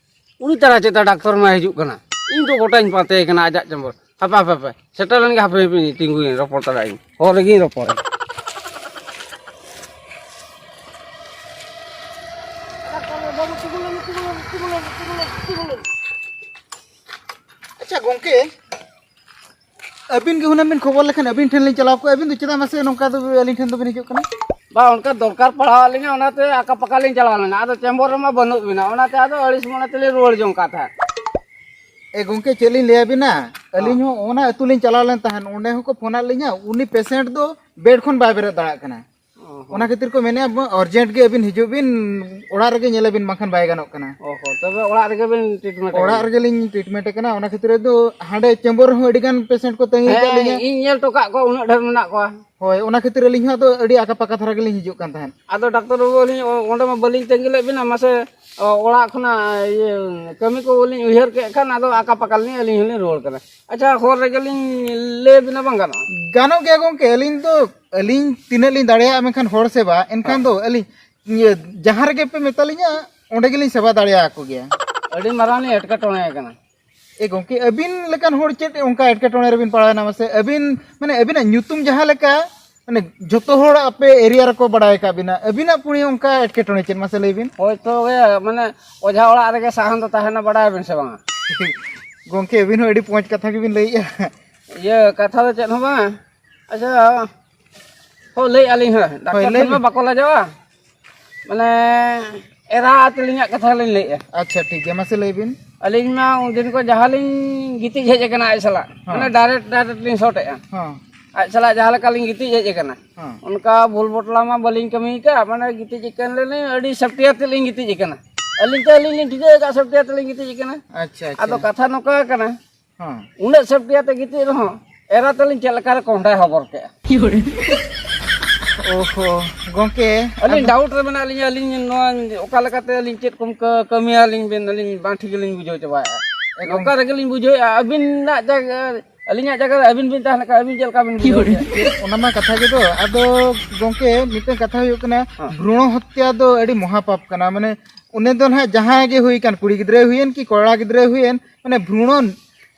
ᱩᱱᱤ ᱛᱟᱨᱟ ᱪᱮᱛᱟ ᱰᱟᱠᱛᱚᱨ ᱢᱟ ᱦᱤᱡᱩᱜ ᱠᱟᱱᱟ᱾ ᱤᱧ ᱫᱚ ᱜᱚᱴᱟᱧ ᱯᱟᱱᱛᱮᱭᱮ ᱠᱟᱱᱟ ᱟᱡᱟᱜ ᱪᱮᱢᱵᱟᱨ᱾ ᱦᱟᱯᱮ, ᱦᱟᱯᱮ, ᱦᱟᱯᱮ᱾ ᱥᱮᱴᱮᱨ ᱞᱮᱱ ᱜᱮ, ᱦᱟᱯᱮ, ᱦᱟᱯᱮ, ᱛᱤᱸᱜᱩᱭᱤᱧ, ᱨᱚᱯᱚᱲ ᱛᱟᱨᱟᱭᱤᱧ᱾ ᱦᱚᱨ ᱨᱮᱜᱮᱧ ᱨᱚᱯᱚᱲᱟ᱾ ᱟᱪᱪᱷᱟ ᱜᱚᱝᱠᱮ, ᱟᱹᱵᱤᱱ ᱜᱮ ᱦᱩᱱᱟᱹᱝ ᱵᱤᱱ ᱠᱷᱚᱵᱚᱨ ᱞᱮᱠᱷᱟᱱ ᱟᱹᱵᱤᱱ ᱴᱷᱮᱱ ᱞᱤᱧ ᱪᱟᱞᱟᱣ ᱠᱚᱜᱼᱟ᱾ ᱟᱹᱵᱤᱱ ᱫᱚ ᱪᱮᱫᱟᱜ ᱢᱟᱥᱮ ᱱᱚᱝᱠᱟ ᱫᱚ ᱟᱹᱞᱤᱧ ᱴᱷᱮᱱ ᱫᱚᱵᱤᱱ ᱦᱤᱡᱩᱜ ᱠᱟᱱᱟ? ᱵᱟ, ᱚᱱᱠᱟ ᱫᱚᱨᱠᱟᱨ ᱯᱟᱲᱟᱣ ᱟᱹᱞᱤᱧᱟ, ᱚᱱᱟᱛᱮ ᱟᱠᱟ ᱯᱟᱠᱟ ᱞᱤᱧ ᱪᱟᱞᱟᱣ ᱞᱮᱱᱟ᱾ ᱟᱫᱚ ᱪᱮᱢᱵᱚᱨ ᱨᱮᱢᱟ ᱵᱟᱹᱱᱩᱜ ᱵᱤᱱᱟ, ᱚᱱᱟᱛᱮ ᱟᱫᱚ ᱟᱹᱲᱤᱥ ᱢᱚᱱᱮ ᱛᱮᱞᱤᱧ ᱨᱩᱣᱟᱹᱲ ᱡᱚᱝ ᱠᱟᱱ ᱛᱟᱦᱮᱸᱫ᱾ ᱮ ᱜᱚᱝᱠᱮ, ᱪᱮᱫ ᱞᱤᱧ ᱞᱟᱹᱭ ᱟᱵᱤᱱᱟ, ᱟᱹᱞᱤᱧ ᱦᱚᱸ ᱚᱱᱟ ᱟᱹᱛᱩ ᱞᱤᱧ ᱪᱟᱞᱟᱣ ᱞᱮᱱ ᱛᱟᱦᱮᱸᱫ, ᱚᱸᱰᱮ ᱦᱚᱸᱠᱚ ᱯᱷᱳᱱᱟᱫ ᱞᱤᱧᱟ, ᱩᱱᱤ ᱯᱮᱥᱮᱱᱴ ᱫᱚ ᱵᱮᱰ ᱠᱷᱚᱱ ᱵᱟᱭ ᱵᱮᱨᱮᱫ ᱫᱟᱲᱮᱭᱟᱜ ᱠᱟᱱᱟ᱾ ᱚᱱᱟ ᱠᱷᱟᱹᱛᱤᱨ ᱠᱚ ᱢᱮᱱᱮᱫᱼᱟ, ᱵᱚ-, urgent ᱜᱮ ᱟᱹᱵᱤᱱ ᱦᱤᱡᱩᱜ ᱵᱤᱱ, ᱚᱲᱟᱜ ᱨᱮᱜᱮ ᱧᱮᱞ ᱟᱹᱵᱤᱱ, ᱵᱟᱝᱠᱷᱟᱱ ᱵᱟᱭ ᱜᱟᱱᱚᱜ ᱠᱟᱱᱟ᱾ ᱚ ᱦᱚᱸ, ᱛᱚᱵᱮ ᱚᱲᱟᱜ ᱨᱮᱜᱮ ᱵᱤᱱ treatment ᱚᱲᱟᱜ ᱟᱠᱟᱱᱟ? ᱨᱮᱜᱮ ᱞᱤᱧ treatment ᱟᱠᱟᱱᱟ᱾ ᱚᱱᱟ ᱠᱷᱟᱹᱛᱤᱨ ᱫᱚ ᱦᱟᱸᱰᱮ chamber ᱨᱮᱦᱚᱸ ᱟᱹᱰᱤ ᱜᱟᱱ patient ᱠᱚ ᱛᱟᱹᱝᱜᱤ ᱟᱠᱟᱫ ᱦᱮᱸ, ᱞᱤᱧᱟ᱾ ᱤᱧ ᱧᱮᱞ ᱦᱚᱴᱚ ᱠᱟᱜ ᱠᱚᱣᱟ, ᱩᱱᱟᱹᱜ ᱰᱷᱮᱨ ᱢᱮᱱᱟᱜ ᱠᱚᱣᱟ᱾ ᱦᱳᱭ, ᱚᱱᱟ ᱠᱷᱟᱹᱛᱤᱨ ᱟᱹᱞᱤᱧ ᱦᱚᱸ ᱟᱫᱚ ᱟᱹᱰᱤ ᱟᱠᱟ ᱯᱟᱠᱟ ᱫᱷᱟᱨᱟ ᱜᱮᱞᱤᱧ ᱦᱤᱡᱩᱜ ᱠᱟᱱ ᱛᱟᱦᱮᱸᱫ᱾ ᱟᱫᱚ ᱰᱟᱠᱛᱟᱨ ᱵᱟᱹᱵᱩ, ᱟᱹᱞᱤᱧ ᱚ-, ᱚᱸᱰᱮ ᱢᱟ ᱵᱟᱹᱞᱤᱧ ᱛᱟᱹᱝᱜᱤ ᱞᱮᱫ ᱵᱤᱱᱟ, ᱢᱟᱥᱮ, ᱚ, ᱚᱲᱟᱜ ᱠᱷᱚᱱᱟᱜ ᱤᱭᱟᱹ ᱠᱟᱹᱢᱤ ᱠᱚ ᱵᱟᱹᱞᱤᱧ ᱩᱭᱦᱟᱹᱨ ᱠᱮᱫ ᱠᱷᱟᱱ, ᱟᱫᱚ ᱟᱠᱟ ᱯᱟᱠᱟ ᱞᱤᱧ, ᱟᱹᱞᱤᱧ ᱦᱚᱸᱞᱤᱧ ᱨᱩᱣᱟᱹᱲ ᱠᱟᱱᱟ᱾ ᱟᱪᱪᱷᱟ, ᱦᱚᱨ ᱨᱮᱜᱮ ᱞᱤᱧ ᱞᱟᱹᱭ ᱵᱤᱱᱟ, ᱵᱟᱝ ᱜᱟᱱᱚᱜᱼᱟ? ᱜᱟᱱᱚᱜ ᱜᱮᱭᱟ ᱜᱚᱢᱠᱮ, ᱟᱹᱞᱤᱧ ᱫᱚ, ᱟᱹᱞᱤᱧ ᱛᱤᱱᱟᱹᱜ ᱞᱤᱧ ᱫᱟᱲᱮᱭᱟᱜᱼᱟ, ᱢᱮᱱᱠᱷᱟᱱ ᱦᱚᱲ ᱥᱮᱵᱟ, ᱮᱱᱠᱷᱟᱱ ᱦᱮᱸ᱾ ᱫᱚ ᱟᱹᱞᱤᱧ, ᱤᱭᱟᱹ, ᱡᱟᱦᱟᱸ ᱨᱮᱜᱮ ᱯᱮ ᱢᱮᱛᱟᱞᱤᱧᱟ, ᱚᱸᱰᱮ ᱜᱮᱞᱤᱧ ᱥᱮᱵᱟ ᱫᱟᱲᱮᱭᱟᱠᱚ ᱜᱮᱭᱟ᱾ ᱟᱹᱰᱤ ᱢᱟᱨᱟᱝ ᱞᱤᱧ ᱮᱴᱠᱮᱴᱚᱬᱮ ᱟᱠᱟᱱᱟ᱾ ᱮ ᱜᱚᱢᱠᱮ, ᱟᱹᱵᱤᱱ ᱞᱮᱠᱟᱱ ᱦᱚᱲ ᱪᱮᱫ ᱚᱱᱠᱟ ᱮᱴᱠᱮᱴᱚᱬᱮ ᱨᱮᱵᱤᱱ ᱯᱟᱲᱟᱣᱮᱱᱟ ᱢᱟᱥᱮ? ᱟᱹᱵᱤᱱ, ᱢᱟᱱᱮ, ᱟᱹᱵᱤᱱᱟᱜ ᱧᱩᱛᱩᱢ ᱡᱟᱦᱟᱸ ᱞᱮᱠᱟ, ᱢᱟᱱᱮ, ᱡᱚᱛᱚ ᱦᱚᱲ ᱟᱯᱮ area ᱨᱮᱠᱚ ᱵᱟᱲᱟᱭ ᱟᱠᱟᱫ ᱵᱤᱱᱟ, ᱟᱹᱵᱤᱱᱟᱜ ᱯᱩᱬᱤ ᱚᱱᱠᱟ ᱮᱴᱠᱮᱴᱚᱬᱮ ᱪᱮᱫ, ᱢᱟᱥᱮ ᱞᱟᱹᱭ ᱵᱤᱱ? ᱦᱳᱭ ᱛᱚᱵᱮ, ᱢᱟᱱᱮ, ᱚᱡᱷᱟ ᱚᱲᱟᱜ ᱨᱮᱜᱮ ᱥᱟᱦᱟᱱ ᱫᱚ ᱛᱟᱦᱮᱱᱟ, ᱵᱟᱲᱟᱭᱟᱵᱤᱱ ᱥᱮ ᱵᱟᱝᱟ? ᱜᱚᱢᱠᱮ, ᱟᱹᱵᱤᱱ ᱦᱚᱸ ᱟᱹᱰᱤ ᱯᱚᱸᱪ ᱠᱟᱛᱷᱟ ᱜᱮᱵᱤᱱ ᱞᱟᱹᱭᱮᱜᱼᱟ᱾ ᱤᱭᱟᱹ, ᱠᱟᱛᱷᱟ ᱫᱚ ᱪᱮᱫ ᱦᱚᱸ ᱵᱟᱝ᱾ ᱟᱪᱪᱷᱟ, ᱦᱳᱭ, ᱞᱟᱹᱭᱮᱜᱼᱟ ᱞᱤᱧ ᱦᱟᱸᱜ, ᱦᱳᱭ, ᱰᱟᱠᱛᱟᱨ ᱞᱟᱹᱭ ᱴᱷᱮᱱ ᱢᱟ ᱵᱤᱱ᱾ ᱵᱟᱠᱚ ᱞᱟᱡᱟᱜᱼᱟ᱾ ᱢᱟᱱᱮ, ᱮᱨᱟ ᱛᱟᱹᱞᱤᱧᱟᱜ ᱠᱟᱛᱷᱟ ᱞᱤᱧ ᱞᱟᱹᱭᱮᱜᱼᱟ᱾ ᱟᱪᱪᱷᱟ, ᱴᱷᱤᱠ ᱜᱮᱭᱟ, ᱢᱟᱥᱮ ᱞᱟᱹᱭ ᱵᱤᱱ᱾ ᱟᱹᱞᱤᱧ ᱢᱟ ᱩᱱᱫᱤᱱ ᱠᱷᱚᱱ ᱡᱟᱦᱟᱸ ᱞᱤᱧ ᱜᱤᱛᱤᱡ ᱦᱮᱡ ᱟᱠᱟᱱᱟ ᱟᱡ ᱥᱟᱞᱟᱜ, ᱦᱮᱸ᱾ ᱢᱟᱱᱮ, direct, direct ᱞᱤᱧ ᱥᱚᱴ ᱮᱜᱼᱟ᱾ ᱦᱮᱸ᱾ ᱟᱡ ᱥᱟᱞᱟᱜ ᱡᱟᱦᱟᱸ ᱞᱮᱠᱟ ᱞᱤᱧ ᱜᱤᱛᱤᱡ ᱦᱮᱡ ᱟᱠᱟᱱᱟ, ᱦᱮᱸ᱾ ᱚᱱᱠᱟ ᱵᱷᱩᱞ ᱵᱚᱴᱞᱟ ᱢᱟ ᱵᱟᱹᱞᱤᱧ ᱠᱟᱹᱢᱤ ᱟᱠᱟᱫ, ᱢᱟᱱᱮ, ᱜᱤᱛᱤᱡ ᱟᱠᱟᱱ ᱞᱤᱧ, ᱟᱹᱰᱤ ᱥᱟᱯᱴᱤᱭᱟ ᱛᱮ ᱞᱤᱧ ᱜᱤᱛᱤᱡ ᱟᱠᱟᱱᱟ᱾ ᱟᱹᱞᱤᱧ ᱛᱮ ᱟᱹᱞᱤᱧ ᱞᱤᱧ ᱴᱷᱤᱠᱟᱹ ᱟᱠᱟᱫ, ᱥᱟᱯᱴᱤᱭᱟ ᱛᱮ ᱞᱤᱧ ᱜᱤᱛᱤᱡ ᱟᱠᱟᱱᱟ᱾ ᱟᱪᱪᱷᱟ, ᱟᱪᱪᱷᱟ᱾ ᱟᱫᱚ ᱠᱟᱛᱷᱟ ᱱᱚᱝᱠᱟ ᱠᱟᱱᱟ, ᱦᱮᱸ᱾ ᱩᱱᱟᱹᱜ ᱥᱟᱯᱴᱤᱭᱟ ᱛᱮ ᱜᱤᱛᱤᱡ ᱨᱮᱦᱚᱸ ᱮᱨᱟ ᱛᱟᱹᱞᱤᱧ ᱪᱮᱫ ᱞᱮᱠᱟ ᱨᱮ ᱠᱚᱸᱦᱰᱟᱭ ᱦᱚᱵᱚᱨ ᱠᱮᱜᱼᱟ᱾ ᱚᱦᱚ, ᱜᱚᱝᱠᱮ, ᱟᱹᱞᱤᱧ ᱟᱫᱚ ᱰᱟᱣᱩᱴ ᱨᱮ ᱢᱮᱱᱟᱜ ᱞᱤᱧᱟ, ᱟᱹᱞᱤᱧ ᱱᱚᱣᱟ ᱚᱠᱟ ᱞᱮᱠᱟᱛᱮ ᱟᱹᱞᱤᱧ ᱪᱮᱫ ᱠᱚᱢ ᱠᱟᱹ-, ᱠᱟᱹᱢᱤᱭᱟᱞᱤᱧ ᱵᱮᱱ, ᱟᱹᱞᱤᱧ ᱵᱟᱝ ᱴᱷᱤᱠ ᱜᱮᱞᱤᱧ ᱵᱩᱡᱷᱟᱹᱣ ᱪᱟᱵᱟᱭᱮᱜᱼᱟ᱾ ᱮ ᱜᱚᱝ- ᱱᱚᱝᱠᱟ ᱨᱮᱜᱮᱞᱤᱧ ᱵᱩᱡᱷᱟᱹᱣᱮᱜᱼᱟ, ᱟᱹᱵᱤᱱᱟᱜ ᱡᱟᱭᱜᱟ, ᱟᱹᱞᱤᱧᱟᱜ ᱡᱟᱭᱜᱟ ᱨᱮ ᱟᱹᱵᱤᱱ ᱵᱤᱱ ᱛᱟᱦᱮᱸ ᱞᱮᱱᱠᱷᱟᱱ ᱟᱹᱵᱤᱱ ᱪᱮᱫ ᱞᱮᱠᱟ ᱵᱤᱱ ᱵᱩᱡᱷᱟᱹᱣ ᱠᱮᱭᱟ? ᱚᱱᱟ ᱢᱟ ᱠᱟᱛᱷᱟ ᱜᱮ ᱫᱚ᱾ ᱟᱫᱚ ᱜᱚᱝᱠᱮ, ᱢᱤᱫᱴᱟᱝ ᱠᱟᱛᱷᱟ ᱦᱩᱭᱩᱜ ᱠᱟᱱᱟ, ᱦᱮᱸ᱾ ᱵᱷᱨᱩᱬᱚ ᱦᱚᱛᱛᱟ ᱫᱚ ᱟᱹᱰᱤ ᱢᱚᱦᱟ ᱯᱟᱯ ᱠᱟᱱᱟ᱾ ᱢᱟᱱᱮ, ᱩᱱᱤ ᱫᱚ ᱱᱟᱦᱟᱜ ᱡᱟᱦᱟᱸᱭ ᱜᱮ ᱦᱩᱭ ᱠᱟᱱ, ᱠᱩᱲᱤ ᱜᱤᱫᱽᱨᱟᱹᱭ ᱦᱩᱭᱮᱱ ᱠᱤ ᱠᱚᱲᱟ ᱜᱤᱫᱽᱨᱟᱹᱭ ᱦᱩᱭᱮᱱ, ᱢᱟᱱᱮ, ᱵᱷᱨᱩᱬᱚ,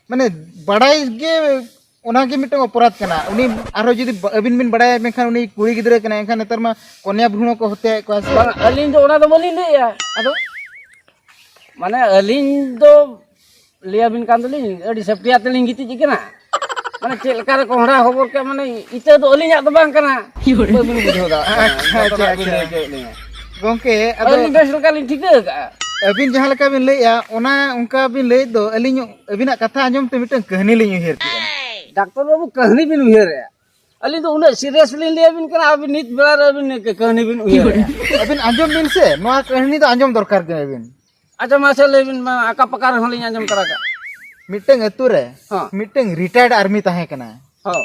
ᱢᱟᱱᱮ, ᱵᱟᱲᱟᱭ ᱜᱮ ᱚᱱᱟ ᱜᱮ ᱢᱤᱫᱴᱟᱝ ᱚᱯᱚᱨᱟᱫᱷ ᱠᱟᱱᱟ᱾ ᱩᱱᱤ ᱟᱨᱦᱚᱸ ᱡᱩᱫᱤ ᱵᱟ-, ᱟᱹᱵᱤᱱ ᱵᱤᱱ ᱵᱟᱲᱟᱭᱟ, ᱢᱮᱱᱠᱷᱟᱱ ᱩᱱᱤ ᱠᱩᱲᱤ ᱜᱤᱫᱽᱨᱟᱹ ᱠᱟᱱᱟᱭ, ᱮᱱᱠᱷᱟᱱ ᱱᱮᱛᱟᱨ ᱢᱟ ᱠᱚᱱᱭᱟ ᱵᱷᱨᱩᱬᱚ ᱠᱚ ᱦᱚᱛᱭᱟᱭᱮᱫ ᱠᱚᱣᱟ ᱥᱮ᱾ ᱵᱟᱝ, ᱟᱹᱞᱤᱧ ᱫᱚ ᱚᱱᱟ ᱫᱚ ᱵᱟᱹᱞᱤᱧ ᱞᱟᱹᱭᱮᱜᱼᱟ᱾ ᱟᱫᱚ? ᱢᱟᱱᱮ, ᱟᱹᱞᱤᱧ ᱫᱚ ᱞᱟᱹᱭᱟᱵᱤᱱ ᱠᱟᱱ ᱫᱚᱞᱤᱧ, ᱟᱹᱰᱤ ᱥᱮᱯᱴᱤᱭᱟ ᱛᱮᱞᱤᱧ ᱜᱤᱛᱤᱡ ᱟᱠᱟᱱᱟ᱾ ᱢᱟᱱᱮ, ᱪᱮᱫ ᱞᱮᱠᱟ ᱨᱮ ᱠᱚᱦᱰᱟ ᱦᱚᱵᱚᱨ ᱠᱮᱫ, ᱢᱟᱱᱮ, ᱤᱛᱟᱹ ᱫᱚ ᱟᱹᱞᱤᱧᱟᱜ ᱫᱚ ᱵᱟᱝ ᱠᱟᱱᱟ᱾ ᱵᱟᱹᱵᱤᱱ ᱵᱩᱡᱷᱟᱹᱣ ᱫᱟ᱾ ᱟᱪᱪᱷᱟ, ᱟᱪᱪᱷᱟ, ᱡᱚᱛᱚᱱᱟᱜ ᱵᱤᱱ ᱟᱪᱪᱷᱟ᱾ ᱞᱟᱹᱭ ᱦᱚᱪᱚᱭᱮᱫ ᱞᱤᱧᱟ᱾ ᱜᱚᱝᱠᱮ, ᱟᱫᱚ ᱟᱹᱞᱤᱧ ᱵᱮᱥ ᱞᱮᱠᱟ ᱞᱤᱧ ᱴᱷᱤᱠᱟᱹ ᱟᱠᱟᱫᱼᱟ᱾ ᱟᱹᱵᱤᱱ ᱡᱟᱦᱟᱸ ᱞᱮᱠᱟ ᱵᱤᱱ ᱞᱟᱹᱭᱮᱫᱼᱟ, ᱚᱱᱟ ᱚᱱᱠᱟ ᱵᱤᱱ ᱞᱟᱹᱭᱮᱫ ᱫᱚ, ᱟᱹᱞᱤᱧ ᱟᱹᱵᱤᱱᱟᱜ ᱠᱟᱛᱷᱟ ᱟᱸᱡᱚᱢ ᱛᱮ ᱢᱤᱫᱴᱟᱝ ᱠᱟᱹᱦᱱᱤ ᱞᱤᱧ ᱩᱭᱦᱟᱹᱨ ᱠᱮᱫᱼᱟ᱾ ᱰᱟᱠᱛᱚᱨ ᱵᱟᱹᱵᱩ, ᱠᱟᱹᱦᱱᱤ ᱵᱤᱱ ᱩᱭᱦᱟᱹᱨᱮᱫᱼᱟ? ᱟᱹᱞᱤᱧ ᱫᱚ ᱩᱱᱟᱹᱜ ᱥᱤᱨᱤᱭᱟᱥ ᱞᱤᱧ ᱞᱟᱹᱭ ᱟᱵᱤᱱ ᱠᱟᱱᱟ, ᱟᱹᱵᱤᱱ ᱱᱤᱛ ᱵᱮᱲᱟ ᱨᱮ ᱟᱹᱵᱤᱱ ᱠᱟᱹᱦᱱᱤ ᱵᱤᱱ ᱩᱭᱦᱟᱹᱨᱮᱜᱼᱟ᱾ ᱟᱹᱵᱤᱱ ᱟᱸᱡᱚᱢ ᱵᱤᱱ ᱥᱮ, ᱱᱚᱣᱟ ᱠᱟᱹᱦᱱᱤ ᱫᱚ ᱟᱸᱡᱚᱢ ᱫᱚᱨᱠᱟᱨ ᱜᱮ ᱟᱹᱵᱤᱱ᱾ ᱟᱪᱪᱷᱟ, ᱢᱟᱥᱮ ᱞᱟᱹᱭ ᱵᱤᱱ, ᱢᱟ, ᱟᱠᱟ ᱯᱟᱠᱟ ᱨᱮᱦᱚᱸ ᱞᱤᱧ ᱟᱸᱡᱚᱢ ᱛᱚᱨᱟ ᱠᱟᱜ᱾ ᱢᱤᱫᱴᱟᱝ ᱟᱹᱛᱩ ᱨᱮ ᱦᱚᱸ᱾ ᱢᱤᱫᱴᱟᱝ ᱨᱤᱴᱟᱭᱟᱨᱰ ᱟᱨᱢᱤ ᱛᱟᱦᱮᱸ ᱠᱟᱱᱟᱭ᱾ ᱦᱚᱸ᱾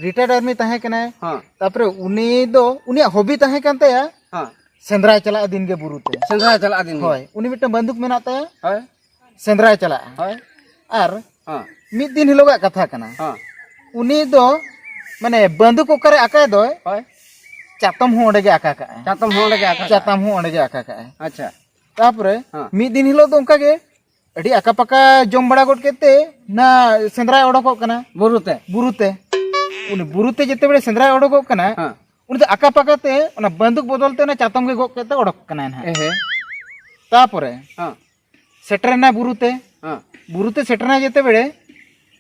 ᱨᱤᱴᱟᱭᱟᱨᱰ ᱟᱨᱢᱤ ᱛᱟᱦᱮᱸ ᱠᱟᱱᱟᱭ᱾ ᱦᱚᱸ᱾ ᱛᱟᱯᱚᱨᱮ ᱩᱱᱤ ᱫᱚ, ᱩᱱᱤᱭᱟᱜ ᱦᱚᱵᱤ ᱛᱟᱦᱮᱸ ᱠᱟᱱ ᱛᱟᱭᱟ ᱦᱚᱸ᱾ ᱥᱮᱸᱫᱽᱨᱟᱭ ᱪᱟᱞᱟᱜᱼᱟ ᱫᱤᱱ ᱜᱮ ᱵᱩᱨᱩ ᱛᱮ᱾ ᱥᱮᱸᱫᱽᱨᱟᱭ ᱪᱟᱞᱟᱜᱼᱟ ᱫᱤᱱ ᱜᱮ᱾ ᱦᱳᱭ, ᱩᱱᱤ ᱢᱤᱫᱴᱟᱝ ᱵᱟᱱᱫᱩᱠ ᱢᱮᱱᱟᱜ ᱛᱟᱭᱟ᱾ ᱦᱳᱭ᱾ ᱥᱮᱸᱫᱽᱨᱟᱭ ᱪᱟᱞᱟᱜᱼᱟ᱾ ᱦᱳᱭ᱾ ᱟᱨ ᱦᱚᱸ᱾ ᱢᱤᱫ ᱫᱤᱱ ᱦᱤᱞᱳᱜᱟᱜ ᱠᱟᱛᱷᱟ ᱠᱟᱱᱟ᱾ ᱦᱚᱸ᱾ ᱩᱱᱤ ᱫᱚ, ᱢᱟᱱᱮ, ᱵᱟᱱᱫᱩᱠ ᱚᱠᱟᱨᱮ ᱟᱠᱟᱭ ᱫᱚᱭ, ᱦᱳᱭ᱾ ᱪᱟᱛᱚᱢ ᱦᱚᱸ ᱚᱸᱰᱮ ᱜᱮ ᱟᱠᱟ ᱠᱟᱜᱼᱟᱭ᱾ ᱪᱟᱛᱚᱢ ᱦᱚᱸ ᱚᱸᱰᱮ ᱜᱮ ᱟᱠᱟ ᱠᱟᱜᱼᱟᱭ᱾ ᱪᱟᱛᱚᱢ ᱦᱚᱸ ᱚᱸᱰᱮ ᱜᱮ ᱟᱠᱟ ᱠᱟᱜᱼᱟᱭ᱾ ᱟᱪᱪᱷᱟ᱾ ᱛᱟᱯᱚᱨᱮ ᱦᱚᱸ᱾ ᱢᱤᱫ ᱫᱤᱱ ᱦᱤᱞᱳᱜ ᱫᱚ ᱚᱱᱠᱟ ᱜᱮ ᱟᱹᱰᱤ ᱟᱠᱟ ᱯᱟᱠᱟ ᱡᱚᱢ ᱵᱟᱲᱟ ᱜᱚᱫ ᱠᱮᱫ ᱛᱮ ᱱᱟ ᱥᱮᱸᱫᱽᱨᱟᱭ ᱚᱰᱚᱠᱚᱜ ᱠᱟᱱᱟ᱾ ᱵᱩᱨᱩ ᱛᱮ? ᱵᱩᱨᱩ ᱛᱮ᱾ ᱩᱱᱤ ᱵᱩᱨᱩ ᱛᱮ ᱡᱮᱛᱮ ᱵᱮᱲᱮ ᱥᱮᱸᱫᱽᱨᱟᱭ ᱚᱰᱚᱠᱚᱜ ᱠᱟᱱᱟ, ᱦᱮᱸ᱾ ᱩᱱᱤ ᱫᱚ ᱟᱠᱟ ᱯᱟᱠᱟ ᱛᱮ ᱚᱱᱟ ᱵᱟᱱᱫᱩᱠ ᱵᱚᱫᱚᱞ ᱛᱮ ᱚᱱᱟ ᱪᱟᱛᱚᱢ ᱜᱮ ᱜᱚᱜ ᱠᱮᱫ ᱛᱮ ᱚᱰᱚᱠ ᱠᱟᱱᱟᱭ ᱱᱟᱦᱟᱜ᱾ ᱮᱦᱮ᱾ ᱛᱟᱯᱚᱨᱮ ᱦᱮᱸ᱾ ᱥᱮᱴᱮᱨᱮᱱᱟᱭ ᱵᱩᱨᱩ ᱛᱮ᱾ ᱦᱮᱸ᱾ ᱵᱩᱨᱩ ᱛᱮ ᱥᱮᱴᱮᱨᱮᱱᱟᱭ ᱡᱮᱛᱮ ᱵᱮᱲᱮ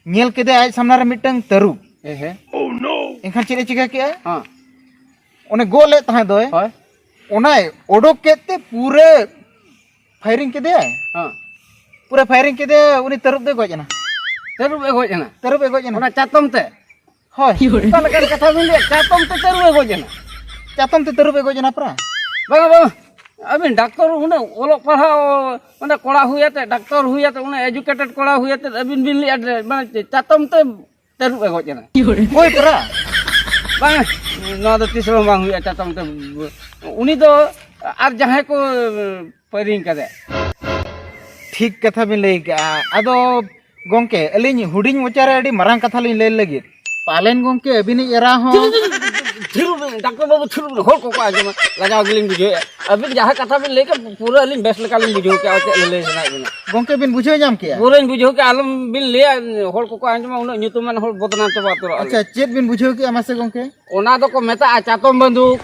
ᱧᱮᱞ ᱠᱮᱫᱮ ᱟᱡ ᱥᱟᱢᱱᱟ ᱨᱮ ᱢᱤᱫᱴᱟᱝ ᱛᱟᱹᱨᱩᱵ᱾ ᱮᱦᱮ᱾ ᱮᱱᱠᱷᱟᱱ ᱪᱮᱫ ᱮ ᱪᱤᱠᱟᱹ ᱠᱮᱜᱼᱟ? ᱦᱮᱸ᱾ ᱚᱱᱮ ᱜᱚᱜ ᱞᱮᱫ ᱛᱟᱦᱮᱸ ᱫᱚᱭ, ᱦᱳᱭ᱾ ᱚᱱᱟᱭ ᱚᱰᱚᱠ ᱠᱮᱫ ᱛᱮ ᱯᱩᱨᱟᱹ ᱯᱷᱟᱭᱨᱤᱝ ᱠᱮᱫᱮᱭᱟᱭ᱾ ᱦᱮᱸ᱾ ᱯᱩᱨᱟᱹ ᱯᱷᱟᱭᱨᱤᱝ ᱠᱮᱫᱮᱭᱟᱭ, ᱩᱱᱤ ᱛᱟᱹᱨᱩᱵ ᱫᱚᱭ ᱜᱚᱡ ᱮᱱᱟ᱾ ᱛᱟᱹᱨᱩᱵ ᱮ ᱜᱚᱡ ᱮᱱᱟ? ᱛᱟᱹᱨᱩᱵ ᱮ ᱜᱚᱡ ᱮᱱᱟ᱾ ᱚᱱᱟ ᱪᱟᱛᱚᱢ ᱛᱮ? ᱦᱳᱭ᱾ ᱚᱠᱟ ᱞᱮᱠᱟᱱ ᱠᱟᱛᱷᱟ ᱵᱤᱱ ᱞᱟᱹᱭᱟ? ᱪᱟᱛᱚᱢ ᱛᱮ ᱛᱟᱹᱨᱩᱵ ᱮ ᱜᱚᱡ ᱮᱱᱟ? ᱪᱟᱛᱚᱢ ᱛᱮ ᱛᱟᱹᱨᱩᱵ ᱮ ᱜᱚᱡ ᱮᱱᱟ ᱯᱨᱟ᱾ ᱵᱟᱝᱟ, ᱵᱟᱝᱟ᱾ ᱟᱹᱵᱤᱱ ᱰᱟᱠᱛᱚᱨ ᱩᱱᱟᱹᱜ ᱚᱞᱚᱜ ᱯᱟᱲᱦᱟᱣ, ᱚᱸᱰᱮ ᱠᱚᱲᱟ ᱦᱩᱭ ᱟᱛᱮ, ᱰᱟᱠᱛᱚᱨ ᱦᱩᱭ ᱟᱛᱮ, ᱩᱱᱟᱹᱜ educated ᱠᱚᱲᱟ ᱦᱩᱭ ᱟᱛᱮ, ᱟᱹᱵᱤᱱ ᱵᱤᱱ ᱞᱟᱹᱭᱟ ᱡᱮ, ᱢᱟᱱᱮ, ᱪᱟᱛᱚᱢ ᱛᱮ ᱛᱟᱹᱨᱩᱵ ᱮ ᱜᱚᱡ ᱮᱱᱟ᱾ ᱦᱳᱭ ᱯᱨᱟ᱾ ᱵᱟᱝ, ᱱᱚᱣᱟ ᱫᱚ ᱛᱤᱥ ᱨᱮᱦᱚᱸ ᱵᱟᱝ ᱦᱩᱭᱩᱜᱼᱟ, ᱪᱟᱛᱚᱢ ᱛᱮ᱾ ᱩᱱᱤ ᱫᱚ ᱟᱨ ᱡᱟᱦᱟᱸᱭ ᱠᱚ ᱯᱟᱹᱨᱤᱝ ᱠᱟᱫᱮ᱾ ᱴᱷᱤᱠ ᱠᱟᱛᱷᱟ ᱵᱤᱱ ᱞᱟᱹᱭ ᱠᱟᱜᱼᱟ᱾ ᱟᱫᱚ ᱜᱚᱝᱠᱮ, ᱟᱹᱞᱤᱧ ᱦᱩᱰᱤᱧ ᱢᱚᱪᱟ ᱨᱮ ᱟᱹᱰᱤ ᱢᱟᱨᱟᱝ ᱠᱟᱛᱷᱟ ᱞᱤᱧ ᱞᱟᱹᱭ ᱞᱟᱹᱜᱤᱫ᱾ ᱯᱟᱞᱮᱱ ᱜᱚᱝᱠᱮ ᱟᱹᱵᱤᱱᱤᱡ ᱮᱨᱟ ᱦᱚᱸ ᱛᱷᱤᱨᱚᱜ ᱵᱤᱱ, ᱰᱟᱠᱛᱚᱨ ᱵᱟᱹᱵᱩ, ᱛᱷᱤᱨᱚᱜ ᱵᱤᱱ, ᱦᱚᱲ ᱠᱚᱠᱚ ᱟᱸᱡᱚᱢᱟ, ᱞᱟᱡᱟᱣ ᱜᱮᱞᱤᱧ ᱵᱩᱡᱷᱟᱹᱣᱮᱫᱼᱟ᱾ ᱟᱹᱵᱤᱱ ᱡᱟᱦᱟᱸ ᱠᱟᱛᱷᱟ ᱵᱤᱱ ᱞᱟᱹᱭ ᱠᱮᱫ, ᱯᱩᱨᱟᱹ ᱟᱹᱞᱤᱧ ᱵᱮᱥ ᱞᱮᱠᱟ ᱞᱤᱧ ᱵᱩᱡᱷᱟᱹᱣ ᱠᱮᱫᱼᱟ, ᱪᱮᱫ ᱞᱟᱹᱞᱟᱹᱭ ᱥᱟᱱᱟᱭᱮᱫ ᱵᱤᱱᱟ᱾ ᱜᱚᱝᱠᱮ ᱵᱤᱱ ᱵᱩᱡᱷᱟᱹᱣ ᱧᱟᱢ ᱠᱮᱜᱼᱟ? ᱯᱩᱨᱟᱹᱧ ᱵᱩᱡᱷᱟᱹᱣ ᱠᱮᱫᱼᱟ, ᱟᱞᱚᱢ ᱵᱤᱱ ᱞᱟᱹᱭᱟ, ᱦᱚᱲ ᱠᱚᱠᱚ ᱟᱸᱡᱚᱢᱟ, ᱩᱱᱟᱹᱜ ᱧᱩᱛᱩᱢᱟᱱ ᱦᱚᱲ ᱵᱚᱫᱱᱟᱢ ᱪᱟᱵᱟ ᱩᱛᱟᱹᱨᱚᱜᱼᱟ᱾ ᱟᱪᱪᱷᱟ, ᱪᱮᱫ ᱵᱤᱱ ᱵᱩᱡᱷᱟᱹᱣ ᱠᱮᱜᱼᱟ ᱢᱟᱥᱮ ᱜᱚᱝᱠᱮ? ᱚᱱᱟ ᱫᱚᱠᱚ ᱢᱮᱛᱟᱜᱼᱟ ᱪᱟᱛᱚᱢ ᱵᱟᱹᱱᱫᱩᱠ᱾